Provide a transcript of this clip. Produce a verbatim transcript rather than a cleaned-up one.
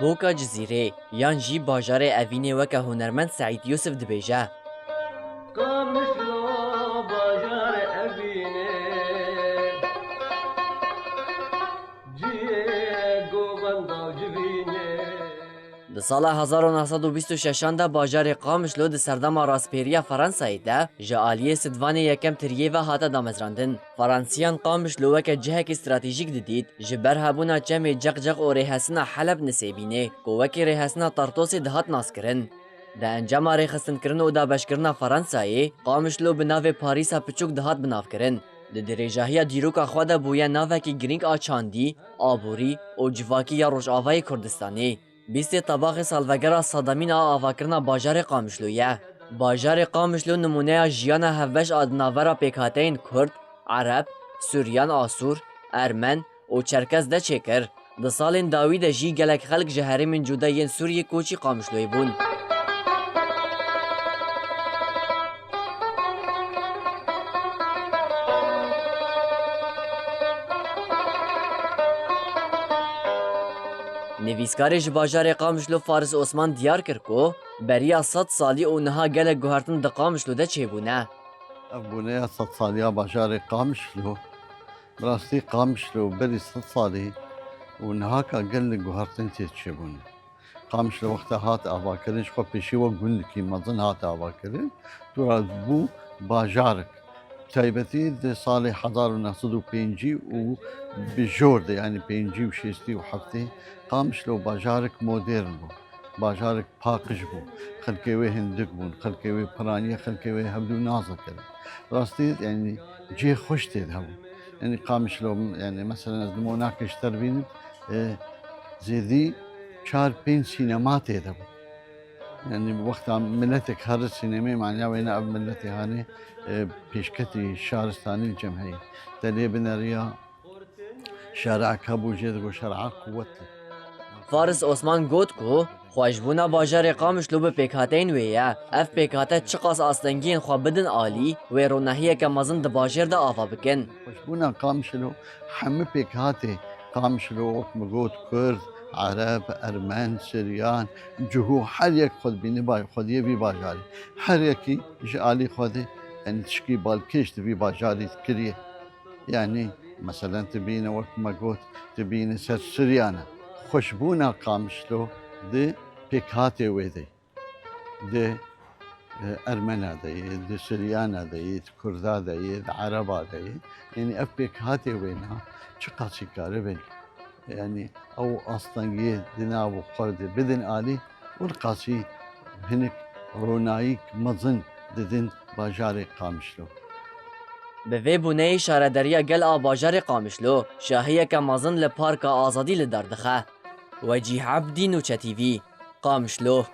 Boka Cizîrê yan jî bajarê Evînê weke hunermend Seîd Yûsif dibêje. Qamişlo bajarê Evînê, ciyê govenda û civînê. Di sala hezar û neh sed û bîst û şeşan de bajarê Qamişlo di serdema rastpêriya Fransayê de ji aliyê Sidvanê Yekem Tiriyê ve hate damezrandin. Fransiyan Qamişlo weke cihekî stratejîk didît, ji ber hebûna çemê Ceqceq û rêhestina Heleb Nisêbînê, ku wekî rêhestina Tartosê dihat naskirin. Di encama rêxistinkirin û dabeşkirina Fransayê, Qamişlo bi navê Parîsa Piçûk dihat binavkirin. Di dirêjahiya dîroka xwe de bûye navekî girîng a çandî, aborî û civakî ya Rojavayê Kurdistanê. Bîstê Tebaxê salvegera sedemîn a avakirina bajarê Qamişlo ye. Bajarê Qamişlo nimûneya jiyana hevbeş a di navbera pêkhateyên Kurd, Ereb, Suryan, Asûr, Ermen û Çerkez de çêkir. Di salên dawî de jî gelek xelk ji herêmên cuda yên Sûriyê koçî Qamişloyê bûn. Nivîskarê ji bajarê Qamişlo Faris Osman diyar kir ku beriya sed salî û niha gelek guhertin di Qamişlo de çêbûne. Ev bûneya sed saliya bajarê Qamişlo, bi rastî Qamişlo berî sed salî û nihaka gelek guhertin tê çêbûn. Qamişlo wexta hat avakirin, ji xwe pêşî wek gundikî mezin hat avakirin, dora bû bajarek. Taybetî di salê hezar û neh sed û pêncî û bi jor de, yanî pêncî û şêstî û heftê, Qamişlo bajarek modern bû. Bajarek paqij bû. Xelkê wê hindik bûn, xelkê wê piraniye, xelkê wê hevdû naze kirin. Rastî, yanî cihê xweş tê de hebû. Yanî Qamişlo, yanî meselen ez nimûnakê ji te re bînim, e, zêdî çar pênc sînema tê de bû. Yanî wexta miletek here sînemê, manya wêne ev miletê hanê, e, pêşketî şaristanî li cem heye. Te lê bineriya şerek hebû, jê digot şer'a quwet e. Faris Osman got ku xweşbûna bajarê Qamişlo bi pêkhateyên wê ye. Ev pêkhate çiqas astengiyên xwe bidin alî, wê ronahiyeke mezin di bajêr de ava bikin. Xweşbûna Qamişlo hemî pêkhatê Qamişlo, wek min got, Kurd, Ereb, Ermen, Siryan, Cihû, her yek xwe dibîne ba-, xwediyê vî bajarê. Her yekî ji alî xwe de, yanî tişkî balkêş di vî bajarî kiriye. Yanî, meselen, tu bîne, wek me got, tu bîne ser Siryan e. Xweşbûna Qamişlo di pêkhatê wê de, di, e, Ermena de ye, di Siryana de ye, di Kurda de ye, di Ereba de ye. Yanî ev pêkhatê wêna çiqasî karibe, yanî ew astengiyê di nav xwe de bidin alî, û qasî hinek ronayîk mezin didin bajarê Qamişlo. Bi vê bûneyê şaredariya gel a bajarê Qamişlo şahiyeke mezin li Parka Azadî li dar dixe. Wecîh Ebdî, Nûçe T V, Qamişlo.